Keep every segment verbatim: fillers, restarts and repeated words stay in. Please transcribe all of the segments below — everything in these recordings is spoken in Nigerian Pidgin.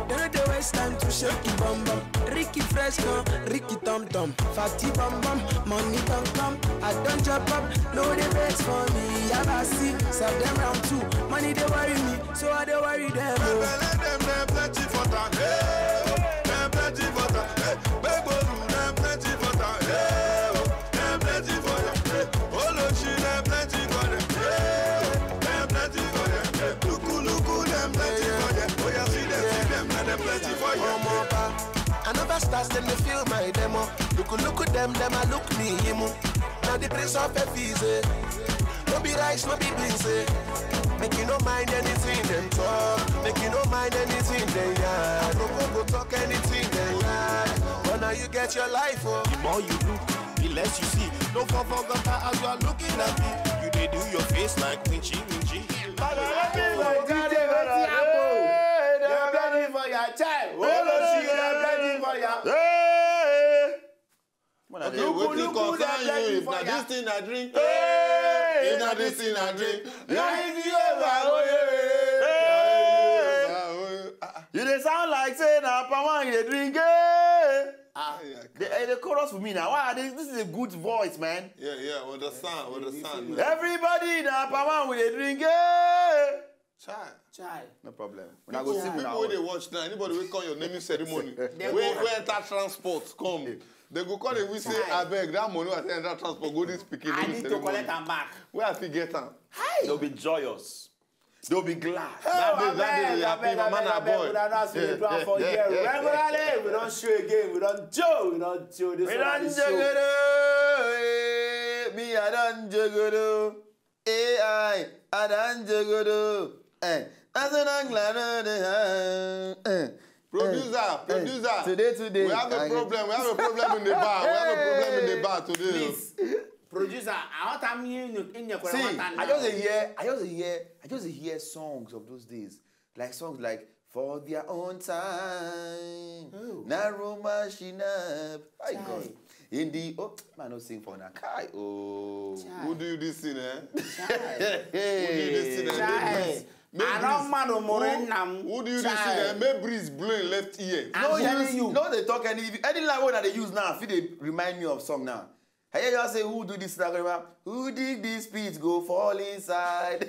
Don't dey waste time to shake it bum bum. Ricky fresh gun, Ricky tom tom. Fatty bum bum, money come come. I don't drop up, no dey vex for me. Yabasi, serve them round two. Money dey worry me, so I dey worry them. Oh. Belle dem dem plenty for town, hey, oh, dem plenty for town, hey. Big bolu dem plenty for town, hey, oh, dem plenty for ya, hey. Oloshi dem plenty for there, hey, dem plenty for there, hey. Luku luku dem plenty for there. Oh yeah, see them, see them, now dem plenty for ya. Omo pa, I never start, then they feel my demo. Luku luku them, them I look me him. Now the prince of Efize. No be rice, no be beans, eh. Make you no mind anything them talk. Make you no mind anything they yarn. No go go talk anything they yarn. But now you get your life, oh. The more you look, the less you see. No for for gutter as you are looking at me. You dey do your face like winchy winchy. Dem ready for your child. Oloshi dem ready for your. Hey! When I Okay, dey wetin look who concern dey you? If na this thing I drink, hey, if na this thing I drink, hey, you dey sound like say na palm wine you dey drink. Eh? Ah, the, eh, the chorus for me now. Why are they, this is a good voice, man. Yeah, yeah, understand, understand. Everybody na palm wine we dey drink. Eh? Chai. Chai. No problem. When I go see people wey dey watch now, anybody wey come your naming ceremony, wey wey enter transport come, they go call it. We say, I beg that money. I say enter transport, go this pikin. I need to collect am back. Where I fit get am? They'll be joyous. They'll be glad. Hey, that day, that day, they happy, mama na boy. Una know as we dey do am for here regularly. We don show again. We don show. We don show. This we don show. Me, I don jogodo. A I, Adanjogodo. Eh, that's an Angla. Eh, producer, eh, producer. Today, today. We have a problem. We have a problem in the bar. We have a problem in the bar today. Please, producer, I want am in your. See, I just dey hear, I just dey hear, I just dey hear songs of those days. Like songs like For Their Own Time. Oh. Na Roma Shinab. My God. In the, oh, man, no sing for na. Kai, oh. Who do you this thing, eh? Who do you this thing, eh? Make breeze. Who do you this thing, eh? Make breeze blowing left ear. I'm telling you. No, they talk any, any line wey una dey use now, fit dey remind me of song now. I hear y'all say, who do this Instagram? Who dig this pit go fall inside?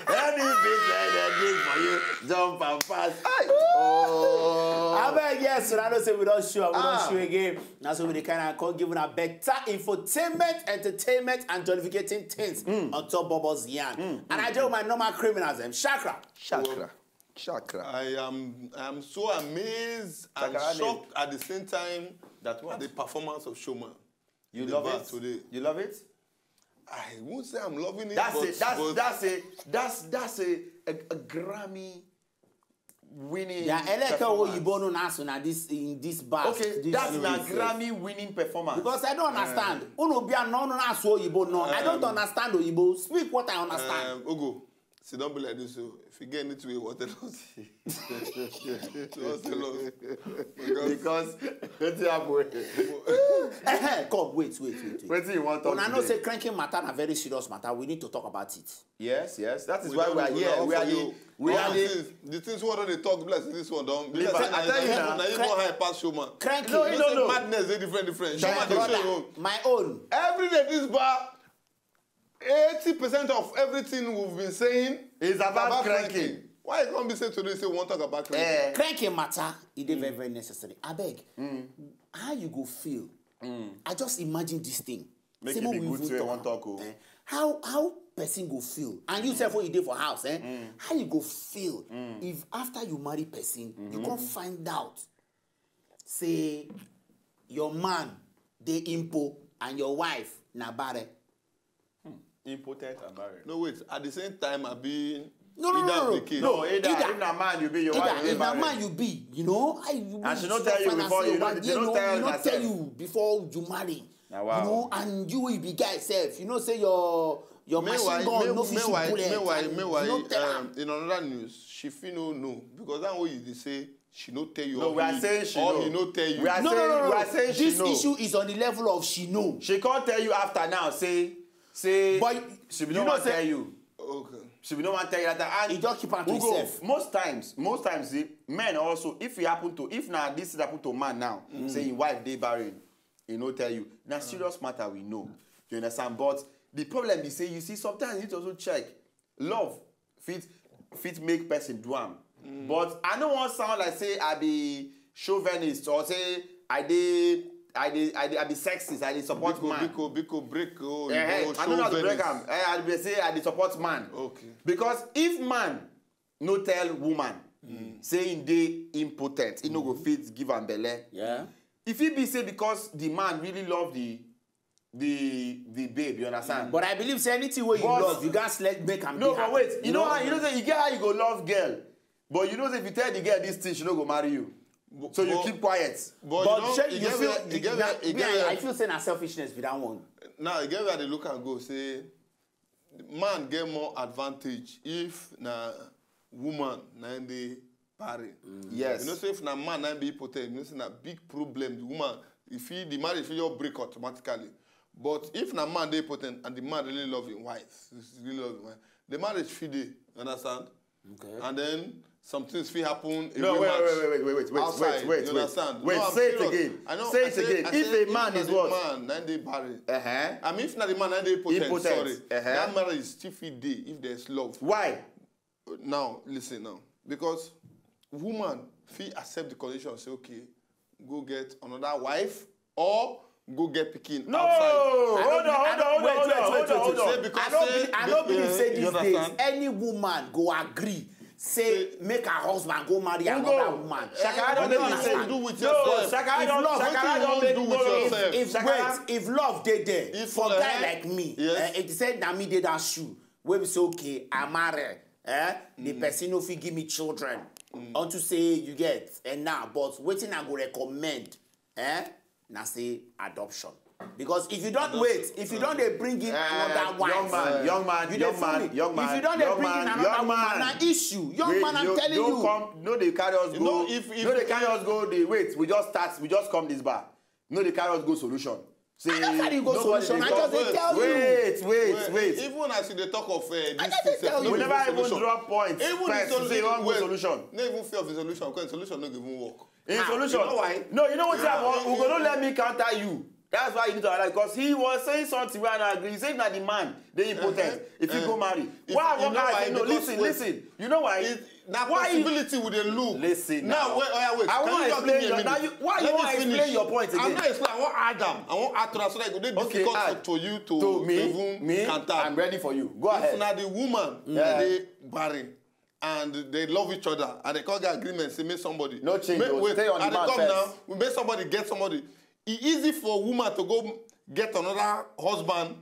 Any big like that big for you, jump and pass. Hey! Oh. I beg, yes, so I know say we don show, we don show again. That's what we dey kind of call giving a better infotainment, entertainment, and jollificating things on top Bubbles Yarn. And I do my normal criminals, them Shakra. Shakra. Chakra. I am, I am so amazed and shocked at the same time. That what? At the performance of Showman. You love it? Today. You love it? I won't say I'm loving it. That's but, a that's but that's a that's that's a, a, a Grammy winning. Yeah, Eleke Oyibo no na so na this in this bar. Okay, this that's na Grammy winning performance. Because I don't understand. Unu bia no no na so Oyibo no. I don't understand Oyibo. Speak what I understand. Um, Ogo. Sit down be like this, so if you get anything you want to tell us, tell us, tell us. Because wetin happen? Eh, come, wait, wait, wait, wait. Wetin you want to talk today? Una know say cranking matter na very serious matter. We need to talk about it. Yes, yes. That is why we are here. We are the, we are the things wey we don dey talk. Bless this one don. I tell you now. Na even high pass Showman. Cranking. No, no, no. Madness dey different, different. Showman dey show him own. My own. Every day this bar, eighty percent of everything we've been saying is about cranking. Why you come be say today say we wan talk about cranking? Eh. Cranking matter, e dey very, very necessary. Abeg, how you go feel? I just imagine this thing. Make e be good thing we wan talk o. Eh, how, how person go feel? And you sef, when you dey for house, eh? How you go feel if after you marry person, you come find out say your man dey impo and your wife na bare? Impotent and barren. No, wait. At the same time, I be. No, no, either no, of no, the case. No, either, either. If na man you be, your wife dey barren. If na man you be, you know, I, you and she no tell you before, you know, they no tell you before you marry. Na wow. You know, and you will be guy sef. You know, say your your machine gun no fit shoot bullet. Meanwhile, meanwhile, meanwhile, um, in another news, she fit no know because that way you dey say she no tell you. No, we are saying she know. Or he no tell you. We are saying, we are saying she know. This issue is on the level of she know. She can't tell you after now. Say, say, but she no wan tell you. Okay. So we don't want to tell you that. And He just keep am to we go- himself. Most times, most times, eh, men also, if it happen to, if now this thing happen to man now, say his wife dey barren, he no tell you. Now serious matter we know. You understand? But the problem is say, you see, sometimes you need to also check. Love fit fit make person do am. But I no wan sound like say I be chauvinist or say I dey I dey I dey I be sexist. I dey support Biko, man. biko, biko, break. Oh, you Eh, go I don't know how to break chauvinist. am. Eh, I be say I dey support man. Okay. Because if man no tell woman say he dey impotent, he no go fit give am belle. Yeah. If he be say because the man really love the the the babe, you understand? But I believe say anything wey you But- love, you gats let make am No, be but happy. Wait, you know how you know say you get how you go love girl, but you know say if you tell the girl this thing, she no go marry you. So you but- keep quiet. But, But you know, shey e you get feel where- e get na- where- e me, get I, where- I feel say na selfishness be that one. Now, e get where they look and go say, man get more advantage if na woman na im dey barren. Yes. You know say if na man na im be impotent, you know say na big problem. The woman, if he, the marriage fit just break automatically. But if na man dey impotent and the man really love him wife, really love him wife, the marriage fit dey. You understand? Okay. And then some things fit happen. No, away wait, match. wait, wait, wait, wait, wait, Outside, wait, you wait, understand? wait. No, I'm Say it serious. again. I know, Say I it say- again. I If say a man na is the what? Man, na im dey barren. Uh-huh. I mean, if na the man na im dey impotent, Impotent. sorry, Uh-huh. that marriage still fit dey if there's love. Why? Now, listen now, because woman fit accept the condition, say, okay, go get another wife or go get pikin No. outside. I Hold don't on, be- I hold on, don't- hold wait, on, wait, hold on, wait, hold on, wait, hold wait. on. Say because I don't say- be- I don't believe say you these days understand? Any woman go agree say make her husband go marry Who another go? Woman. Shakara I don don't make understand. me Do with No, yourself. Shakara If don love- Shakara Wetin don you make do me with go. yourself? If Shakara. Wait, if love dey there If for for guy her- like me, Yes. eh, if you say na me dey that shoe, wey be say okay, I marry, eh, the person no fit give me children, unto say you get, and now, but wetin I go recommend, eh, na say adoption. Because if you don't wait, if you don't dey bring in Eh, another wife, young man, young man, you young dey man, fool me. young man, If you don't dey young bring in man, another young woman, man. Na issue. Young Wait, man, I'm you telling don't you. Come, no, dey carry us You go. know, if- if- No, dey carry us go. Dey wait. We just start. We just come this bar. No, dey carry us go solution. Say, I don't carry you go nobody solution. dey I talk. just dey tell you. Wait, wait, wait. Even as you dey talk of uh, this just dey thing, tell sef, you. no We be never even solution. drop points. Even First, the you say you wan go wait, solution. No even fear of the solution because the solution no go even work. In Ah, solution. You know why? No, you know what Yeah. happen? We go not let me counter you. That's why you need to realize because he was saying something where I agree. He said that the man dey impotent. Uh-huh. If you Uh, go marry, if- why I you won't know I why? say no? Because Listen, wait. Listen. You know why? It, na Why you- possibility we dey look. Listen Now, now. Wait, oh, yeah, wait. I Can wan you just explain give your- me now a you- minute? why you Let me wan explain finish. Your point I'm again? Not explain. I wan add am. I wan add to am so that e go dey Okay, difficult add. to you to, To to me, even me, counter. I'm ready for you. Go If ahead. Na the woman Yeah. dey barren and they love each other and they come get agreement say make somebody No change, make, oh, wait, stay on the and they man come first. Now we make somebody get somebody. E easy for woman to go get another husband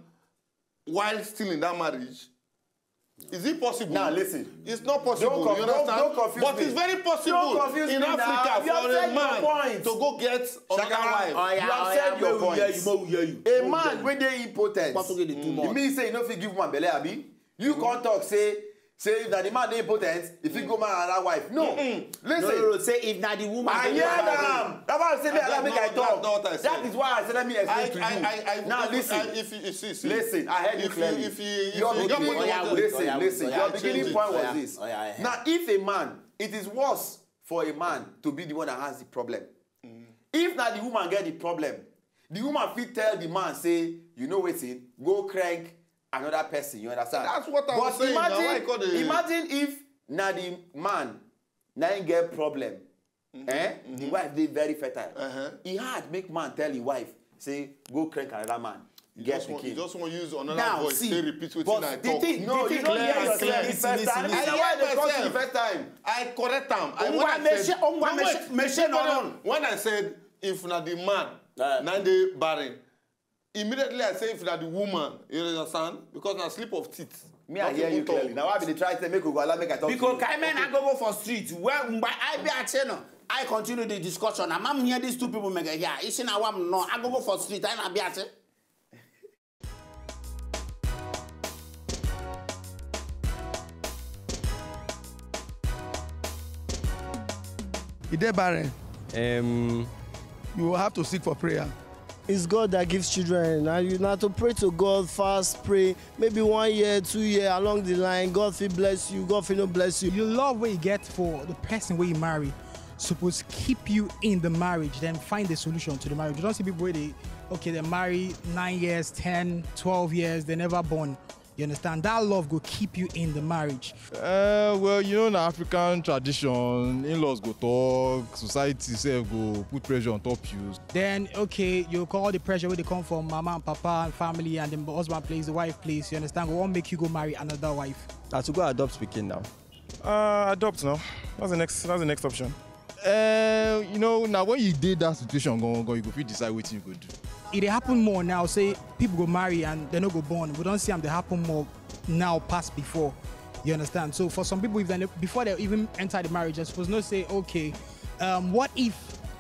while still in that marriage. Is it possible? Now, listen. It's not possible. Don't conf- You don't- understand? don't confuse But me. It's very possible Don't confuse in me Africa now. You have for said a your man point. To go get another Shakara, wife. Oh, yeah, You have oh, said yeah, your mo hear points. You, mo hear you. A Mo man hear you. Wey dey impotent. Pass okay, dey too much. E mean say you no fit give woman belle, abi? You come talk say say if na the man dey impotent, if he go marry another wife. No. Listen. No, no, no. Say if na the woman. I dey hear do am. Am. That's why I say make I That's make not- I that's not talk. What I said. That is why I say let me explain I- to you. I- I- I- Now if- listen. I- if you- if you see- see. Listen, I heard you If you- clearly. if you- if Your you- beginning Oya, point, wait, listen, oya, wait, listen. oya, Your wait, beginning oya, point oya, was this. oya, oya. Now, if a man, it is worse for a man to be the one that has the problem. If na the woman get the problem, the woman fit tell the man say, you know wetin, go crank another person. You understand? That's what I But was saying. Now, why Imagine, you call the- imagine if na the man na him get problem. Eh? The wife dey very fertile. Uh-huh. E hard make man tell him wife say go crank another man. You Get just want, you pikin. Just want to use another Now, voice see, to repeat but wetin I the talk. thing- No, the you thing- don't Clear hear and yourself clear. the first time. Listen, I listen. hear the talk Myself. the first time. I correct am. I Ngwa when I meshe- said, ngwa no, meshe- wait. meshe If no, na- no. When I said if na the man, Eh. Na dey barren. Immediately I say if na the woman, you understand? Because na slip of teeth. Me, I Not hear even you talk. Clearly. Now I be dey try to make we go allow make I talk. Because To you. Kaime na go go for street. Well, mgbe I be at no, I continue the discussion. I'm am hear these two people make a here. Isi na wam no, I go go for street. I na be at. E dey barren. Um, You will have to seek for prayer. It's God that gives children. Now you now to pray to God, fast, pray. Maybe one year, two year along the line, God will bless you. God will not bless you. Your love wey you get for the person wey you marry suppose keep you in the marriage, then find a solution to the marriage. You don't see people wey dey, okay, they marry nine years, ten, twelve years, they never born. You understand? That love go keep you in the marriage. Uh, well, you know, na African tradition, in-laws go talk, society sef go put pressure on top you. Then, okay, you call the pressure wey dey come from mama and papa and family, and the husband place, the wife place, you understand? Go wan make you go marry another wife. Na to go adopt pikin now. Uh, adopt now. That's the next. That's the next option. Uh, you know, now when you dey that situation, go, go, you go fit decide wetin you go do. E dey happen more now, say people go marry and they no go born. We don see am dey happen more now pass before. You understand? So for some people, if they, before they even enter the marriage, they suppose know say, okay, um, what if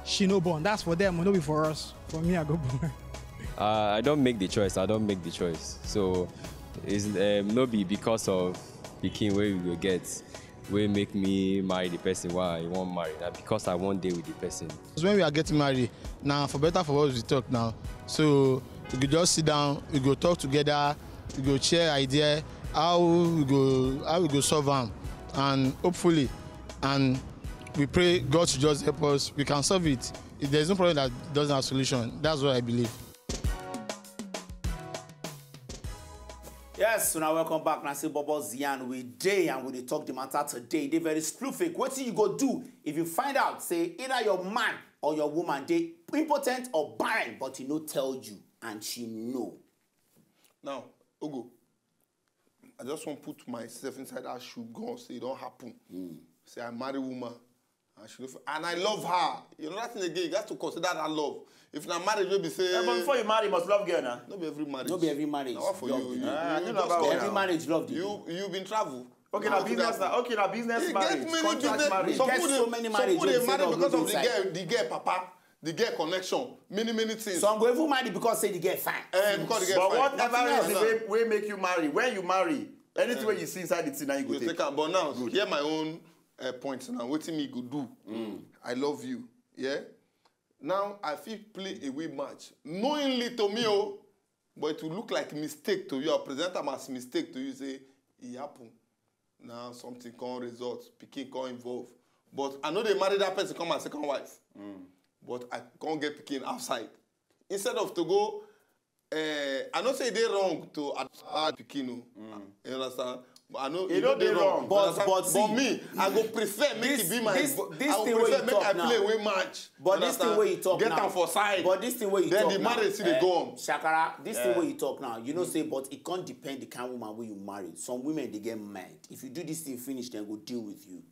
she no born? That's for them, no be for us. For me, I go born. Uh, I don't make the choice. I don't make the choice. So it's um, no be because of pikin wey we go get wey make me marry the person wey I wan marry. Na because I wan dey with the person. When we are getting married, now for better for worse we talk now. So we go just sit down, we go talk together, we go share idea, how we go how we go solve am, and hopefully, and we pray God should just help us. We can solve it. If there's no problem that doesn't have solution, that's what I believe. Yes, so now welcome back. Now say Bobo Zian, we dey and we dey talk the matter today. They very scruffy. What you go do if you find out say either your man or your woman dey impotent or barren, but he no tell you and she know. Now, Ogo, I just wan put myself inside that shoe gun, say e don happen. Say I marry woman and she no fit, and I love her. You know that thing again, you gats to consider that love. If na marriage wey be say. Yeah, but before you marry, you must love girl na. No be every marriage. No be every marriage. Na what for love you? dey. You, Ah, you you just know come about Every out. Marriage love dey. You you been travel. Okay, No na fit business that. na. Okay, na business E marriage. get many Contract business. marriage. Some Get people so dey many some marriage people wey dey be say marry love because no of the dey girl, the girl papa, the girl connection, many many things. Some go even marry because say the girl fine. Eh, because the girl But fine. whatever Nothing reason else. wey wey make you marry, when you marry, anything wey you see inside the thing na you go You take. take am, but now hear my own uh, point now. Wetin me go do? I love you. Yeah. Now I fit play away match knowingly to me o, but it will look like mistake to you. I present am as mistake to you, say e happen. Now something come result, pikin come involve. But I no dey marry that person come my second wife. But I come get pikin outside. Instead of to go, uh, I no say e dey wrong to add, add pikin o. You understand? But I know E no dey wrong. But- but see, me, I go prefer make this- e be my. this- bo- this I go thing wey prefer you make talk I now, play away match. But You this thing understand? wey you talk Get now, am for side. But this thing wey you Then talk the now, marriage still dey eh, go on. Shakara, this thing Yeah. wey you talk now, you know say, but it can't depend the kind woman wey you marry. Some women dey get mind. If you do this thing finish, dem go deal with you.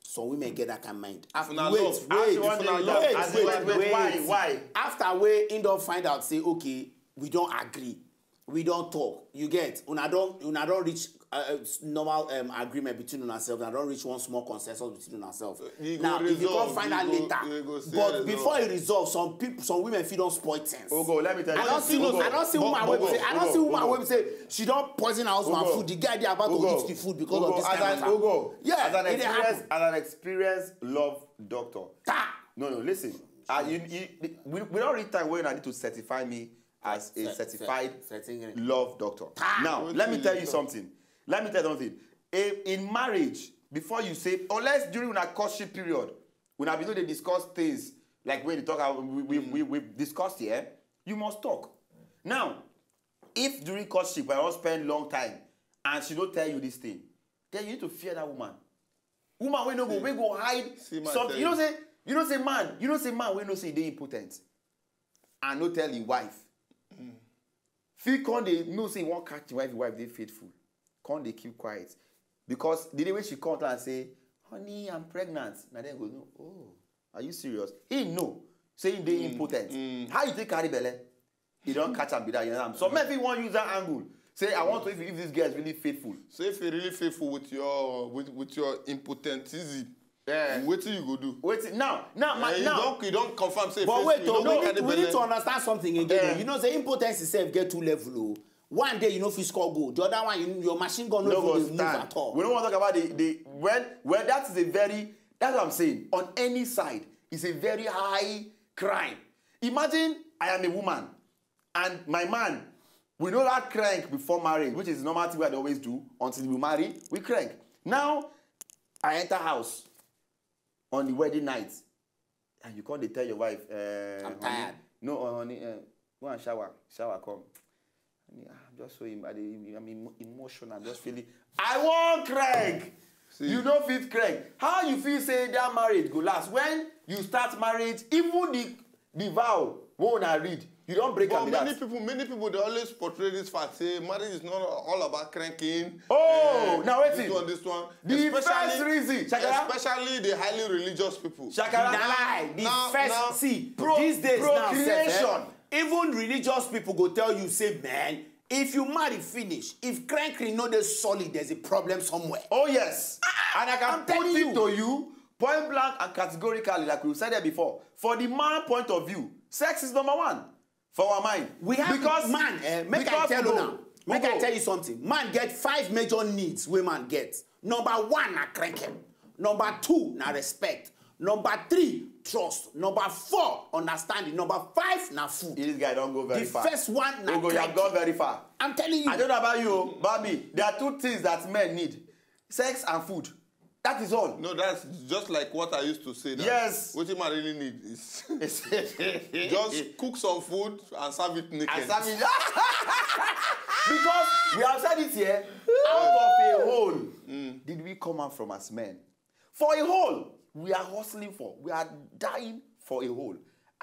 Some women get that kind mind. After Una wait, love. wait, As you wan dey wait, talk, wait, as you wait, wan dey wait. Why? Why? After wey he don find out say, okay, we don agree, we don talk. You get, una don una don reach uh, uh, normal um, agreement between una self. Una don reach one small consensus between una self. E go Now if you come resolve, find out e go- later, e go still but resolve. Before e resolve, some people, some women fit don spoil things. Ogo, let me tell you. I don see Ogo, I don see woman Ogo, wey be say I don see Ogo, woman Ogo. Wey be say she don poison her husband Ogo. Food. The girl dey about to Ogo. eat the food because Ogo, of this as kind an, of Ogo, Yeah, as an e dey experience, happen. As an experienced love doctor. Ta! No, no, listen. Uh, you, you, we, we don reach time when I need to certify me as a Cer- certified cer- certificate. Love doctor. Ta! Now, Wetin let me you tell you talk? Something. Let me tell you something. In, in marriage, before you say, unless during una courtship period, una be no dey discuss things like when you talk about we we we we discussed here. You must talk. Now, if during courtship I wan spend long time and she no tell you this thing, then you need to fear that woman. Woman wey no go wey go hide See my something. You know tell say you know say man you know say man wey know say e dey impotent and no tell him wife. Fit come dey know say he wan catch him wife, him wife dey faithful. Come dey keep quiet because the day wey she come tell am say, honey, I'm pregnant, na then go know, oh, are you serious? He know say he dey impotent. How you take carry belle? He don catch am be that, you understand? Some men fit wan use that angle say, I want to if if this girl is really faithful. So if you're really faithful with your with, with your impotentism, Yeah. Wetin you go do? Wetin now? Now my Eh, you now. Don you don confirm say But faithful, wait, you though, don we make need, her we need dey to belle. Understand something again. Eh. Oh. You know, say impotence itself get two level. Oh. One day you know fit score goal, the other one you, your machine gun no, No go go dey move stand. At all. We don't want to talk about the the well well that is a very that's what I'm saying. On any side, it's a very high crime. Imagine I am a woman, and my man, we know that crank before marriage, which is the normal thing we always do. Until we marry, we crank. Now, I enter house on the wedding night, and you come dey tell your wife, uh, I'm tired. No, honey, uh, go and shower, shower, come. Honey, ah, I'm just so em- I dey- I'm emo- emotional. I'm just feeling. I want crank. You no fit crank. How you feel say that marriage go last when you start marriage? Even the the vow wey una read, you don break But am be many that. People, many people, they always portray this fact say marriage is not all about cranking. Oh, eh, now this wetin? One, this one. The Especially- first reason, Shakara. Especially the highly religious people. Shakara. Na lie. The Now- first now- see Pro- these days now sef, eh, procreation. Even religious people go tell you say, man, if you marry finish, if cranking no dey solid, there's a problem somewhere. Oh yes, and I can I'm put telling it you. To you point blank and categorically, like we said there before. For the man point of view, sex is number one for our mind. We have Because man, eh, make I because tell we you go- now. we Make I go- Tell you something. Man get five major needs wey man get. Number one na cranking. Number two na respect. Number three, trust. Number four, understanding. Number five na food. This guy don go very The far. First one na Ogo, you have gone cranking. Very far. I'm telling you. I don't know about you, Bobby. There are two things that men need: sex and food. That is all. No, that's just like what I used to say. That Yes. What man really need is It's- just cook some food and serve it naked. I serve it. Because we have said it here. Out of a hole, did we come out from as men? For a hole, we are hustling for. We are dying for a hole.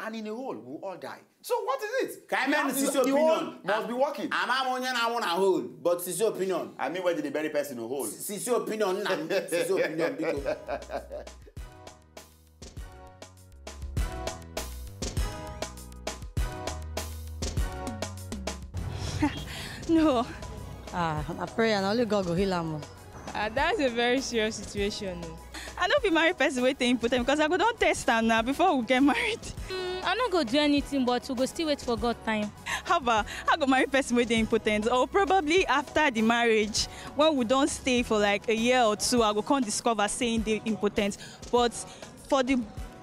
And in a hole, we all die. So what is it? Can I We make have this to- your the hole opinion? Must be working. I'm a one and I want a hole, but it's your opinion. I mean, where did they bury person in a hole? It's your opinion, na. It's your opinion, because No. Ah, na prayer, na only God go heal am o. Ah, that's a very serious situation o. I no fit marry person wey dey impotent because I go don test am na before we get married. Mm, I no go do anything, but we go still wait for God time. Haba, I go marry person wey dey impotent, or probably after the marriage, when we don stay for like a year or two, I go come discover say he dey impotent. But for the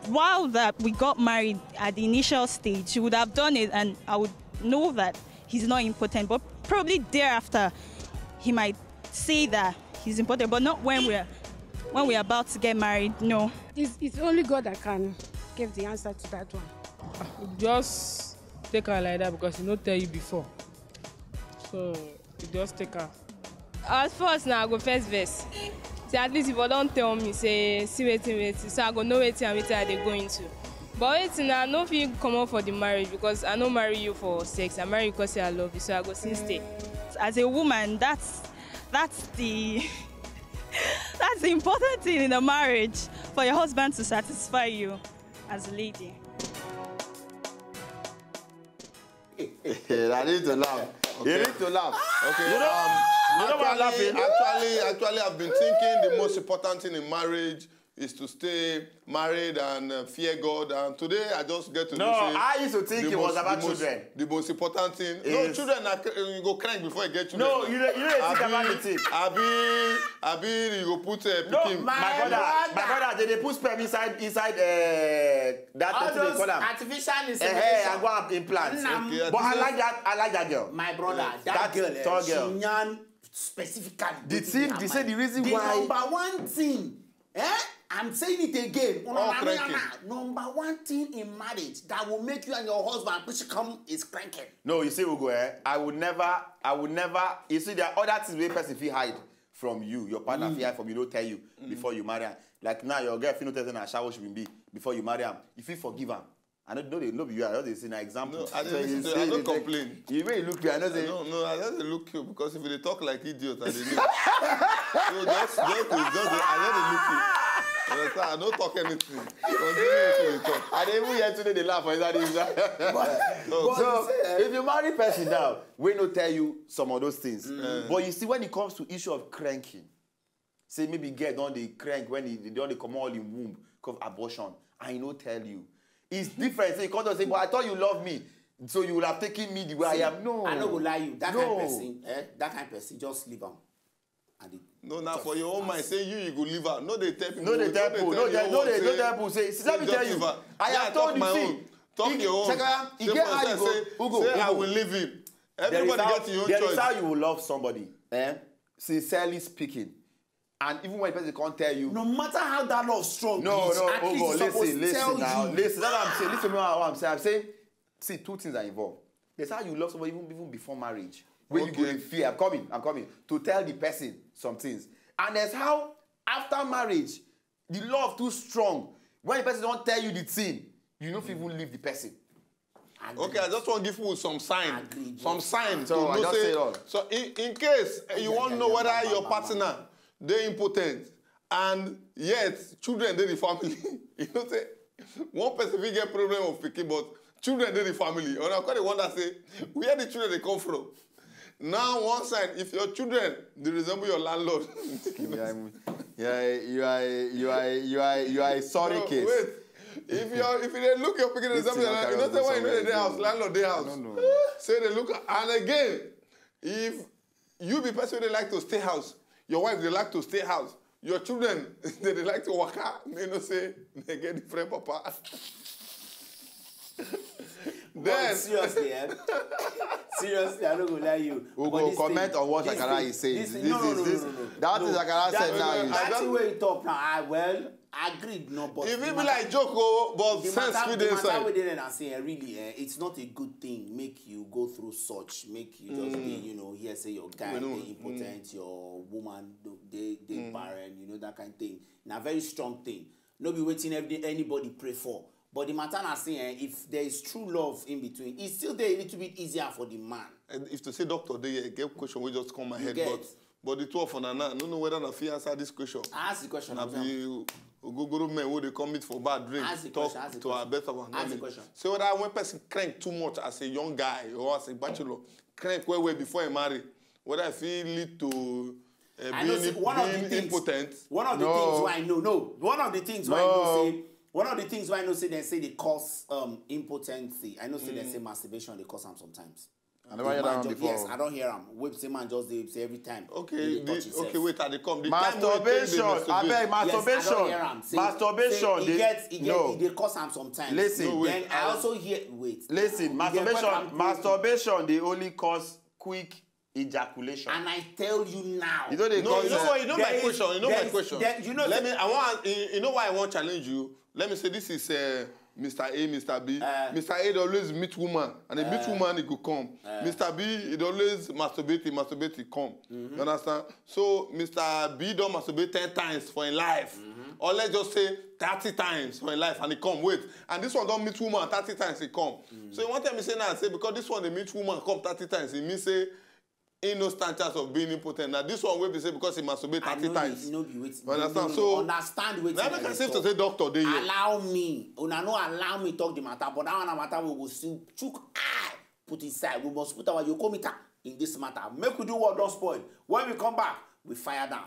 while that we got married at the initial stage, he would have done it, and I would know that he's not impotent. But probably thereafter, he might say that he's impotent, but not when we're when we're about to get married. No. It's, it's only God that can give the answer to that one. Just take her like that because he no tell you before. So you just take her. At first, na I go first vex. Say at least if you don tell me, say see wetin wetin, so I go know wetin and wetin I dey go into. But wetin na, I no fit comot for the marriage because I no marry you for sex. I marry you because say I love you, so I go still stay. As a woman, that's that's the that's the important thing in a marriage, for your husband to satisfy you as a lady. I need to laugh. You need to laugh. Okay. You know, Um, you know why I'm actually, laughing? actually, actually, I've been thinking the most important thing in marriage is to stay married and uh, fear God. And today, I just get to No, know. Say I used to think the it was most- about the most- children. The most important thing. No, Is- children are, uh, you go crank before you get children. No, you don't, you don't think about Abi, the thing. Abi, Abi, you go put uh, No, pikin. my brother, my brother, they dey put sperm inside inside uh, that all thing they those call am. Artificial Eh, eh, insemination. I go have implants. Nah. Okay, But I this- like that. I like that girl. My brother, that, That girl, eh, tall she girl. yarn specifically. The Wetin thing, dey they say happen. The reason The why number one thing, eh? I'm saying it again. Una All na cranking. na number one thing in marriage that will make you and your husband become is cranking. No, you see, Ugo, eh? I would never, I would never. You see, there are other things where person feel hide from you. Your partner feel hide from you, don't tell you before you marry her. Like now, your girl feel no tell her shower should be before you marry her. If you forgive her, I don't know they no be you. I just dey say na example. No, I So dey you listen to say you. I you no dey- complain. You really look me. I know say No, no, I just dey look you because if you dey talk like idiot, I dey know. So just, just, just, just, I just dey look you. You understand? I don't talk anything. Continue to dey talk. I dey even hear today they laugh for inside this. So, So if you marry person now, we no tell you some of those things. But you see, when it comes to issue of cranking, say maybe girl don dey crank when he don dey comot all in womb, cause abortion, and he no tell you. It's different. Say you come to say, but I thought you love me, so you would have taken me the way I am. No, I no go lie you. That No. Kind person, eh? That kind person, just leave am. And it, no, now for your own mind, say you, you go leave her. No, they tell people. No, they tell people. No, they, no, they, no, tell people. Say, let me just tell you. Leave her. I Yeah, have talk told you. My See, own. Talk your own. Sakaya, e get how you go, say, Ugo, say, "I will leave him." Everybody get your own choice. There is how you will love somebody, eh? Sincerely speaking. And even when the person can't tell you. No matter how that love strong, no, no, at least Ugo, listen, listen now. Listen, that's what I'm saying. Listen to what I'm saying. I'm saying, see, two things are involved. There's how you love somebody even, even before marriage, where you go dey fear, "I'm coming, I'm coming," to tell the person some things. And there's how, after marriage, the love too strong. When the person don't tell you the thing, you no fit even leave the person. Okay, I just want to give you some sign. Some sign. So I just say all. So in, in case, eh, you want to know whether your partner dey impotent, and yet children dey the family. You know say one person fit get problem of pikin, but children dey the family. And I kind of wonder say, where the children dey come from? Now, one sign, if your children dey resemble your landlord. Yeah, you are, you are, you are, you are a sorry case. No, wait. If you are, if you dey look your pikin resemble your landlord, you know say when you know dey house, landlord dey house. Say they look, and again, if you be person wey dey like to stay house, your wife dey like to stay house, your children dey dey like to waka, you know say they get different papa. Then seriously, eh? Seriously, I no go lie you. We go comment on what Shakara is saying. This, no, no, no, no, no. That is Shakara said now. That thing wey you talk now, I, well, agreed, no, but if it be like joke, oh, but the sense matter, the matter wey dey there na say, eh, really, eh, it's not a good thing. Make you go through such. Make you just dey, you know, hear say your guy dey impotent, your woman dey, dey barren, you know, that kind of thing. Na very strong thing. No be wetin every, anybody pray for. But the matter na say, eh, if there is true love in between, e still dey a little bit easier for the man. And if to say doctor dey here, get question wey just come my head, but, but the two of una now, I no know whether una fit answer this question. Ask the question. Na be ogogoro men wey dey come meet for bar drink, talk to our best of our knowledge. Ask the question. Say whether when person crank too much as a young guy or as a bachelor, crank well well before he marry, whether e fit lead to, uh, being impotent. One of the things why I know, no, one of the things why I know say, one of the things why I know say they say they cause, um, impotency. I know say they say masturbation they cause am sometimes. I never hear that one before. Yes, I don't hear am. Wait, say man just dey say every time. Okay, okay, wait, I dey come. Masturbation, abeg, masturbation. Masturbation, e get, e dey cause am sometimes. Listen. No, wait. Then I also hear, wait. Listen, masturbation, masturbation dey only cause quick ejaculation. And I tell you now. You know they cause. No, you know what? You know my question. You know my question. Let me. I want. You, you know why I want challenge you? Let me say this is, uh, Mister A, Mister B. Mister A dey always meet woman, and he meet woman, he go come. Mister B, he dey always masturbate, he masturbate, he come. You understand? So Mister B don masturbate ten times for him life, or let's just say thirty times for him life, and he come. Wait, and this one don meet woman thirty times, he come. So you want tell me say now, say because this one dey meet woman come thirty times, e mean say he no stand chance of being impotent. Now this one wey be say because he masturbate thirty times. No be, no be wetin. You understand? So understand wetin I dey talk. Now make I say to say doctor dey here. Allow me. Una no allow me talk the matter, but that one na matter we go still chook eye put inside. We must put our yokometer in this matter. Make we do what don spoil. When we come back, we fire down.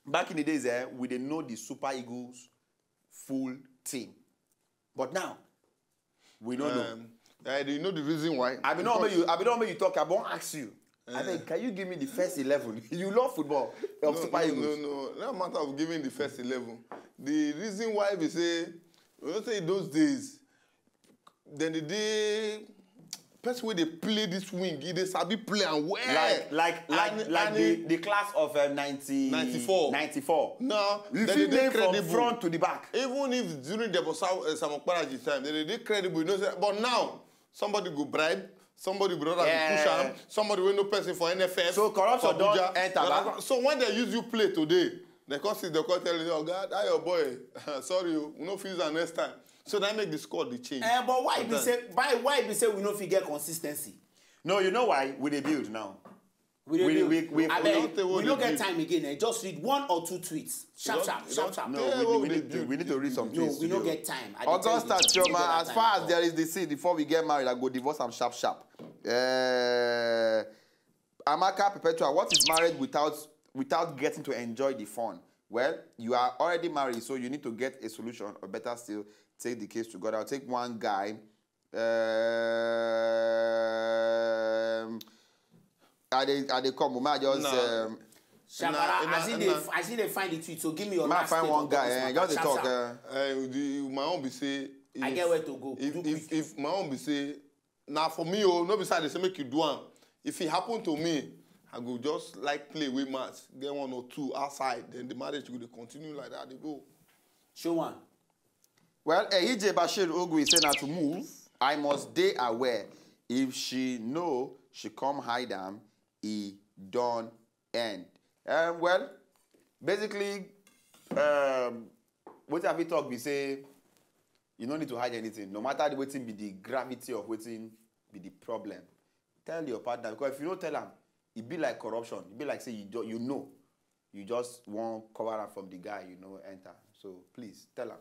Back in the days, eh, we dey know the Super Eagles full team. But now, we no know. Um, I dey know the reason why. I be no make you, I be no make you talk. I wan ask you. I mean, can you give me the first eleven? You love football of Super Eagles. No, no, no. Not matter of giving the first eleven. The reason why we say, we don't say those days, then the day person wey dey play this wing, he dey sabi play am well. Like, like, like, and, like and the, he, the class of, uh, ninety, ninety-four. Ninety-four. Now, you fit name from front to the back. Even if during the Bosa, uh, Sam Okparaji time, they dey credible. You know, say, but now, somebody go bribe, somebody brother go push am, somebody wey know person for N F F, so corruption don enter back. So when they use you play today, they come see, they come tell you, "Oh God, that your boy, sorry, we no fit use am next time." So that make the score dey change. Eh, but why be say, why, why be say we no fit get consistency? No, you know why? We dey build now. We dey build. We, we, we, abeg, we no get time again, eh. Just read one or two tweets. Sharp, sharp, sharp, sharp. No, we, we need to, we need to read some tweets today. No, we no get time. Augusta Chioma, as far as there is the seed, before we get married, I go divorce am sharp, sharp. Eh, Amaka Perpetua, what is marriage without, without getting to enjoy the fun? Well, you are already married, so you need to get a solution, or better still, take the case to God. I'll take one guy. Um, dey I dey come o, ma just Nah. um, Shakara, Nah, as you nah, dey nah. as you dey find the tweet, so give me your ma last find take one on guy, this eh, matter, just dey sharp, talk. sharp. Eh. Uh, the, my own be say. If, I get where to go. If, Do if, quick. if my own be say, now for me, oh, no be say I dey say make you do am. If it happen to me, I go just like play away match, get one or two outside, then the marriage go dey continue like that, dey go. Show one. Well, Ehije Bashir Ogui say na to move, I must dey aware. If she know, she come hide am, e don end. Um, well, basically, um, wetin I fit talk be say, you no need to hide anything. No matter the wetin be the gravity of wetin be the problem, tell your partner, because if you no tell am, e be like corruption. E be like say you do, you know, you just wan cover am from the guy you no enter. So please tell am.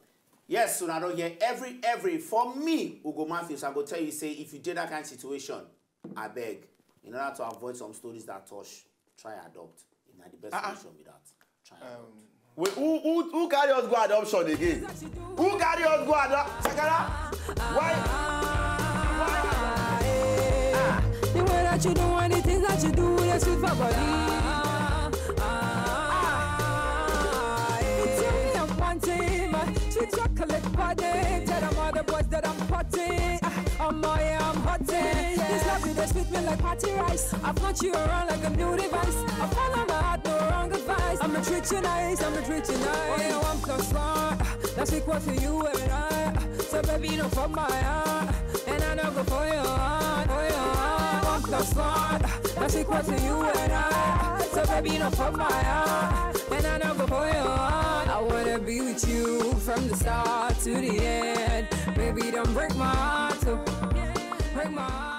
Yes, so I don't hear every every for me, Ugo Matthews. I go tell you say if you dey that kind of situation, I beg, in order to avoid some stories that touch, try adopt. Na the best solution be that. Try adopt. Wait, who who who carry us go adoption again? Who carry us go adoption? Sakara, why? The way that you do and the things that you do, they sweet for body. You tell me I'm wanting my sweet chocolate body. Tell them all the boys that I'm potting. I'm all, yeah, I'm hotting. This love you, they sweet me like party rice. I've got you around like a new device. I follow my heart, no wrong advice. I'ma treat you nice, I'ma treat you nice. Oh, yeah, one plus one, that's equal to you and I. So baby, you know, for my heart, and I know go for your heart, for your heart. One plus one, that's equal to you and I. So baby, you know, for my heart, and I know go for your heart. I wanna be with you from the start to the end. Baby, don't break my heart, oh. Break my heart.